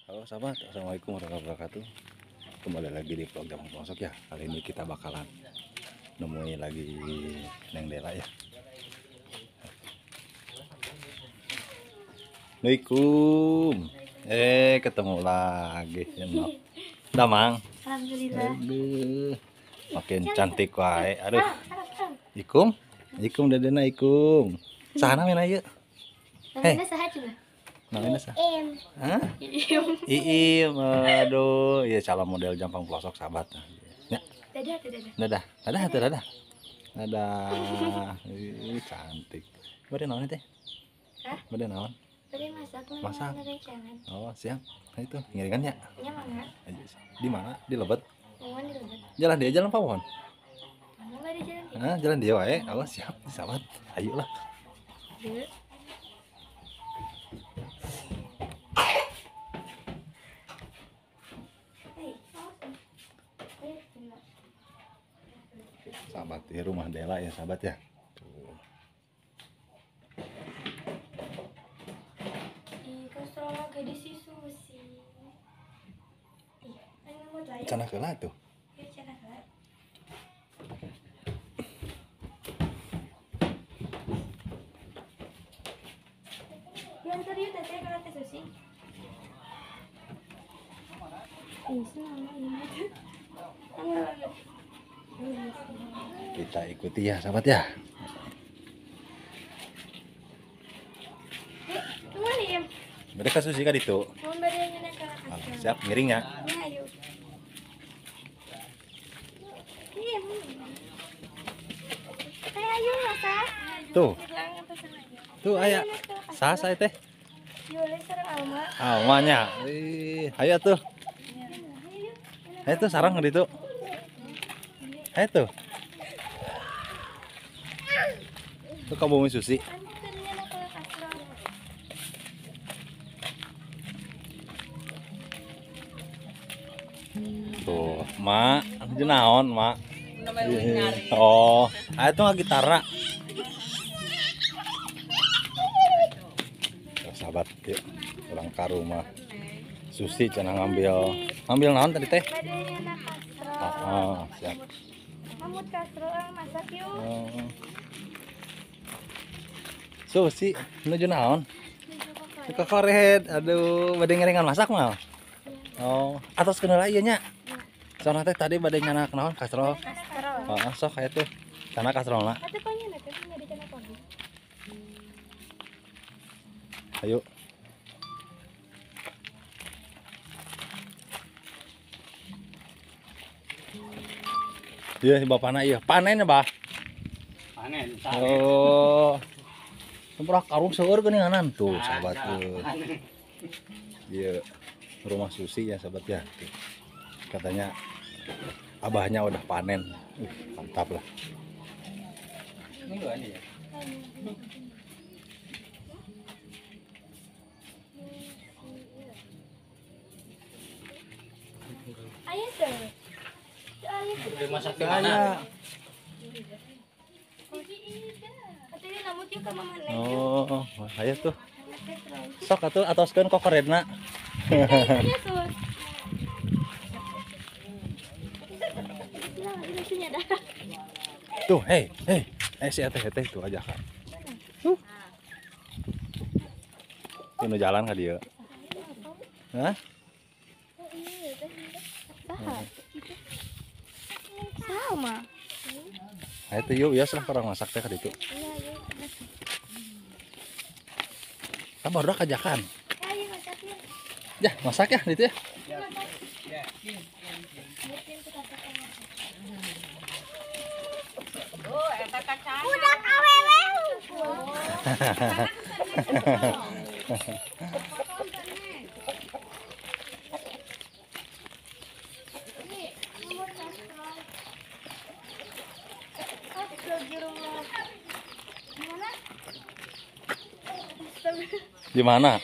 Halo sahabat, assalamualaikum warahmatullahi wabarakatuh. Kembali lagi di vlog Jampang Pelosok ya. Kali ini kita bakalan nemuin lagi Neng Dela ya. Assalamualaikum. Ketemu lagi ya, no. Damang. Alhamdulillah. Aduh, makin cantik wae. Aduh. Ikum, ikum dadena ikum. Sahana mena ieu? Namina saha cenah? Namina saha? Iim. Hah? Iim. Iim. Aduh, ya calon model Jampang Pelosok sahabat. Ya. Dadah, dadah. Dadah. Dadah atuh dadah. Dadah. Ih, cantik. Bade naon teh? Hah? Bade naon? Bade masak. Masak. Oh, siap. Nah itu, ngiringan ya? Nya mangga. Di mana? Di Lebet? Mohon di Lebet. Jalan dia jalan pawon. Mangga di jalan dia. Hah, jalan dia wae. Oh, siap, sahabat. Ayolah. Yuk. Sahabat, di rumah Dela ya sahabat ya. Tuh. Ih, kastrol gadis si Susi. Ih, ayo ngemut lah ya. Cenah heula tuh. Ya, cenah heula. Diantar yuk teteh ke Teh Susi. Ih, senang ini. Kita ikuti ya sahabat ya. Mereka Susi kan itu. Siap ngiringnya. Tuh. Tuh aya. Saha saya teh? Almanya. Ih, ayo tuh. Ayo tuh sarang di itu. Ayo tuh. Tuh kamu bumi Susi. Tuh, Mak, naon, Mak? Oh, ayo tuh gitarna. Tuh, sahabat, yuk pulang ke rumah Susi cenah ngambil naon tadi teh? Oh, siap. Mamut kastrol masak yuk. Oh. Susi menuju naon? Ke koret. Aduh, bade ngiringan masak mal. Oh, atos kenal ieu nya. Soalna teh tadi bade nyanak naon kastrol. Kastrol. Heeh, sok aya tuh. Kana kastrolna. Atuh panggil teh nya di kana pagi. Ayo. Iya, si bapakna ieu. Panen ya, Bah? Panen. Oh. Semprah karung seueur geuninganan tuh, sahabat tuh. Iya, rumah Susi ya, sahabat ya. Tuh. Katanya abahnya udah panen. Mantap lah. Ini ya. Ayo tuh. Udah masak di mana? Oh, ayo tuh. Sok atuh atoskeun kokoredna. Tuh, hei, hei. Si teteh tuh aja kan. Tuh. Tuh jalan ka dieu. Hah? Sama. Nah, itu yuk, ya lah orang masak teh ka ditu. Iya, iya. Kita baru kajakan. Ayo masak ya. Ya, masak ya ditu ya. Budak awewe. Di mana?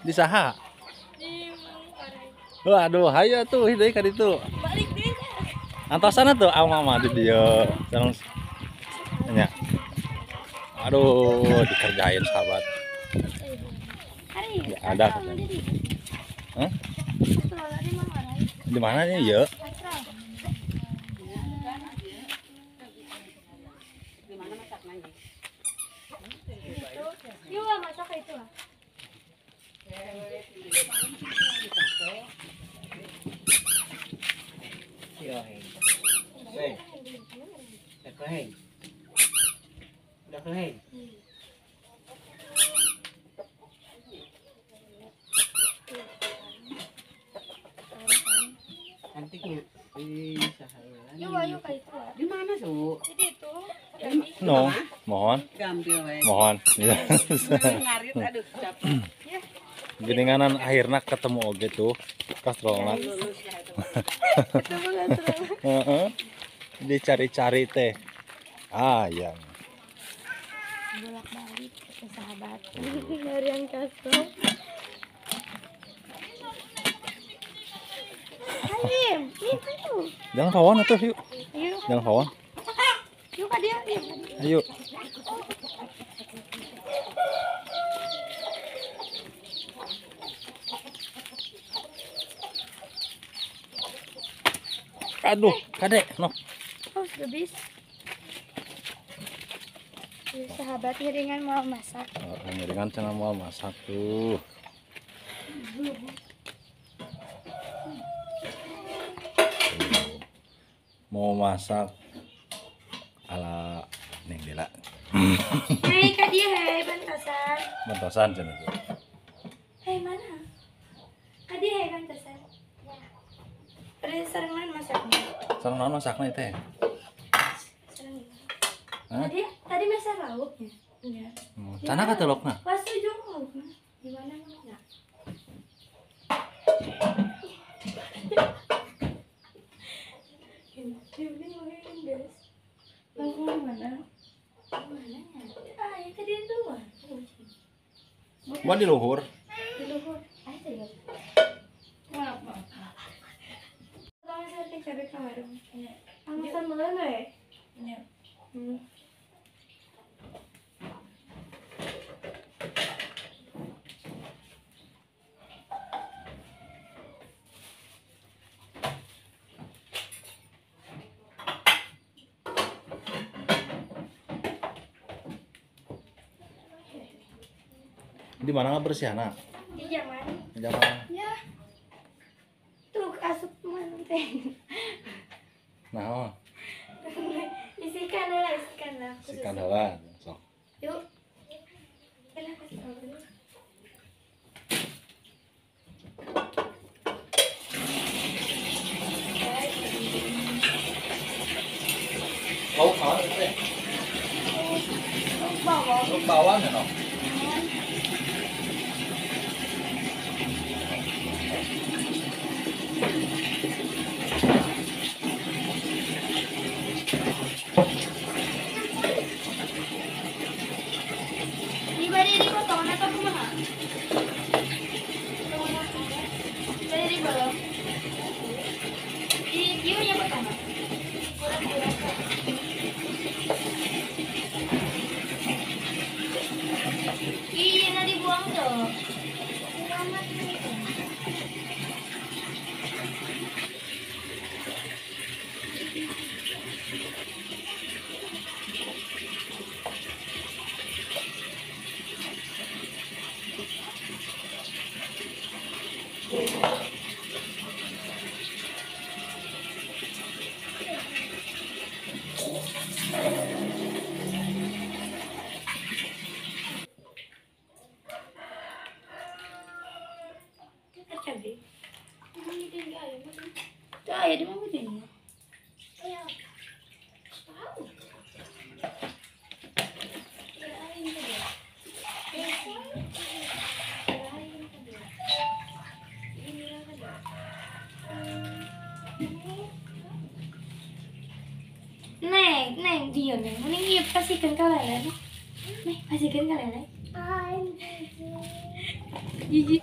Di saha? Di Mang. Waduh, hayo tuh deui ka ditu. Balik deui. Antosana tuh mama di dieu. Sareng nya. Aduh, dikerjain sahabat. Hari Ya, ada katanya. Hah? Di mana nih ya? Di mana masaknya? Yuk masak itu lah. Di mana su? Di itu. No, mohon. Mohon. Geninganan akhirnya ketemu oge tuh kastrolna. Heeh. Dicari-cari teh. Ah, yang bolak-balik ke sahabat. Dari yang kastrol. Jangan kawan atuh yuk. Jangan kawan. Yuk ka dia. Ayo. Aduh, kade, no. Oh, habis. Sahabat ngiringan mau masak. Oh, ngiringan cenah mau masak tuh. Mau masak ala Neng Dela. Hei, ka dia, hei, bantasan. Bantasan cenah tuh. Hei, mana? Ka dia, hei, bantasan. Ya. Ada sareng naon masaknya? Sareng naon masaknya teh? Sareng. Tadi tadi masak lauknya. Iya. Cana ka telokna? Pas ujung laukna. Di mana laukna? Langsung di mana? Mana ya? Ah, ya tadi itu mah. Buat di luhur. Di luhur. Ah, tadi. Maaf, maaf. Kalau misalnya cabai kemarin. Iya. Alasan mana ya? Iya. Di mana bersihana? Di zaman. Di zaman. Ya. Tuh asup mana teh. Nah, oh. Isikan lah, isikan lah. Isikan lah, sok. Yuk. Lauk naon itu teh? Lauk bawang. Lauk bawang ya, no? Neng, neng, dia neng. Mending iya pastikan kalian. Neng, pastikan kalian. Jijik.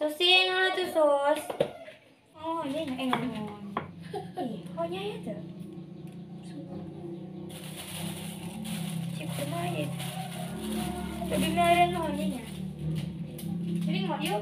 Sosin lah tuh sos. Oh, iya ngomong. Ih, oh nya ya tuh. Cik kumaha ya. Tapi milarian mah nya. Jadi mau yuk.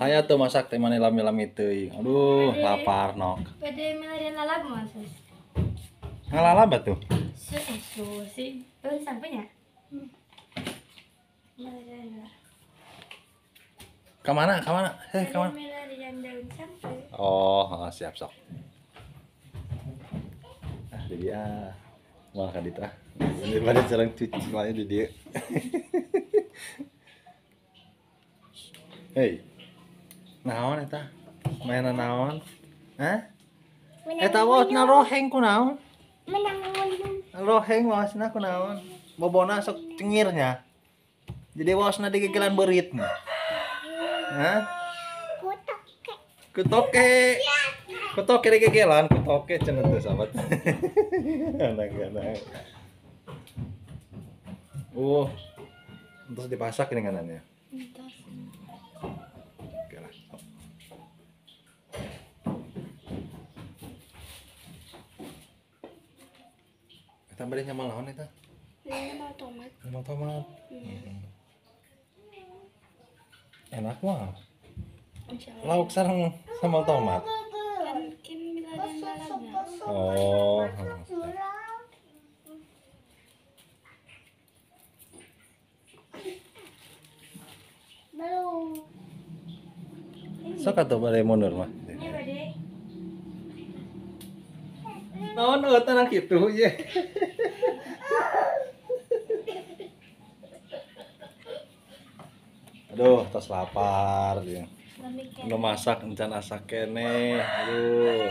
Haya tuh masak teh mane lami-lami teuing. Aduh, lapar nok. Pede milarian lalap mah sus. Ngalalap atuh? Susi. Tuh sampainya. Ka mana? Ka mana? Ka mana? Milarian daun sampai. Oh, siap sok. Ah, jadi ah. Malah ka ditu ah. Daripada sareng cuci mah di dieu. Hei. Naon eta? Mainan naon? Hah? Eta waosna roheng kunaon? Roheng waosna kunaon? Bobona sok cengirnya. Jadi waosna digegelan beurit. Hah? Kutoke. Kutoke digegelan, kutoke cenah teh sahabat. Anak-anak. Terus dipasak ini kanannya. Oke lah. Eta bade nyamal naon eta? Nyamal tomat. Nyamal tomat. Enak mah. Lauk sareng sambal tomat. Oh. Sok atuh bade mundur mah. Naon eueuh kitu ye. Aduh, tos lapar dia. Nu masak encan asak keneh. Aduh.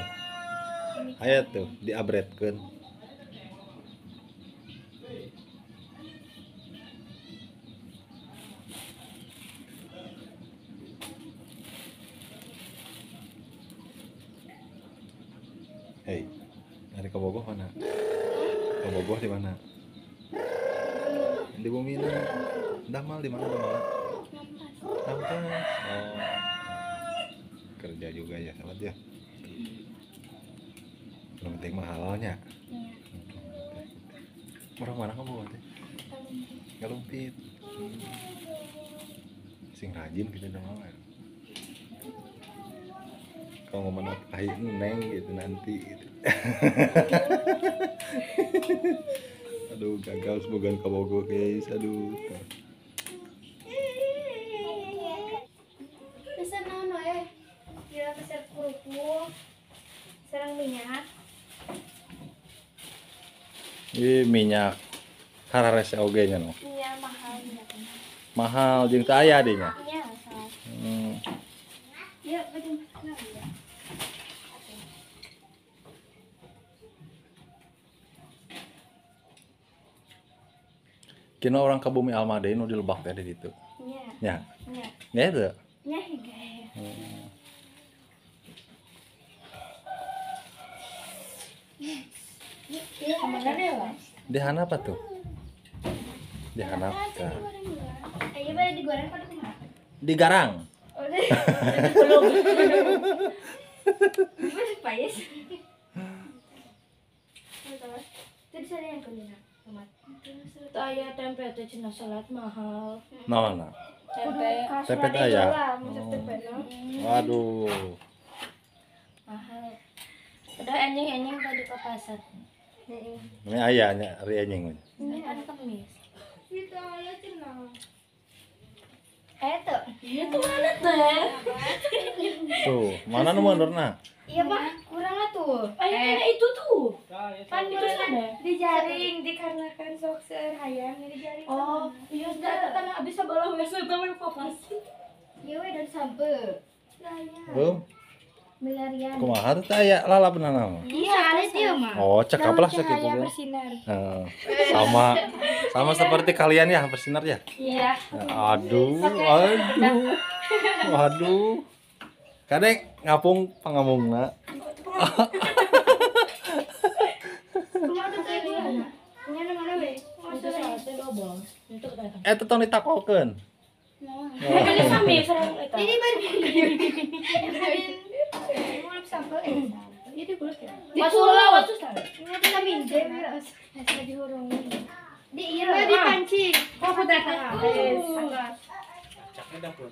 Aya tuh diabretkeun. Hei, dari Kabogoh mana? Kabogoh di mana? Di bumi ini. Damal di mana damal? Nampas. Oh. Kerja juga ya, sahabat ya. Yang penting mah halalnya. Iya. Orang mana kamu teh? Galumpit. Sing rajin gitu damal. Kalau ngomong ahi neng gitu nanti gitu. Aduh, gagal semoga kabogoh guys. Aduh. Pesan naon we? Ya pesan kerupuk. Sareng minyak. Ih, minyak. Hararese oge nya no. Iya, mahal minyaknya. Mahal jeung teu aya deui nya. Iya, salah. Ya, betul. Kina orang ke bumi Almade nu di Lebak teh di ditu. Nya. Nya. Nya. Nya teu? Nya hige. Kemana deh lah? Di hanap tuh? Di hanap. Ayo bade digoreng pada kumaha? Digarang. Oh, belum. Payes. Terus ada yang kuning. Tuh ayah tempe teh cenah salad mahal. Naon? Tempe. Tempe teh aya. Waduh. Mahal. Padahal anjing-anjing tadi ke pasar. Ini aya nya ari anjing. Ini ada kemis. Itu aya cenah. Tuh. Itu mana teh? Tuh, mana nu mundurna? Iya, Pak, kurang atuh. Aya itu tuh. Pan sana dijaring dikarenakan sok seur hayang dijaring. Oh, iya sudah tanah abis sabalah we teh we papas. Ieu we daun sampe. Belum. Milarian. Kumaha teh aya lalapna mah? Iya, alit ieu mah. Oh, cekap lah sakitu. Bersinar. Sama sama seperti kalian ya, bersinar ya? Iya. Aduh, aduh. Waduh. Kadek ngapung pangamungna. Eta tong ditakokeun. Ini sami sareng eta. Ini baru. Muluk sampe. Jadi kuluk ya. Masuk lah, masuk lah. Kita minjem asa dihurung. Di ieu dipancing. Oh, putra tengah. Caknya dapur.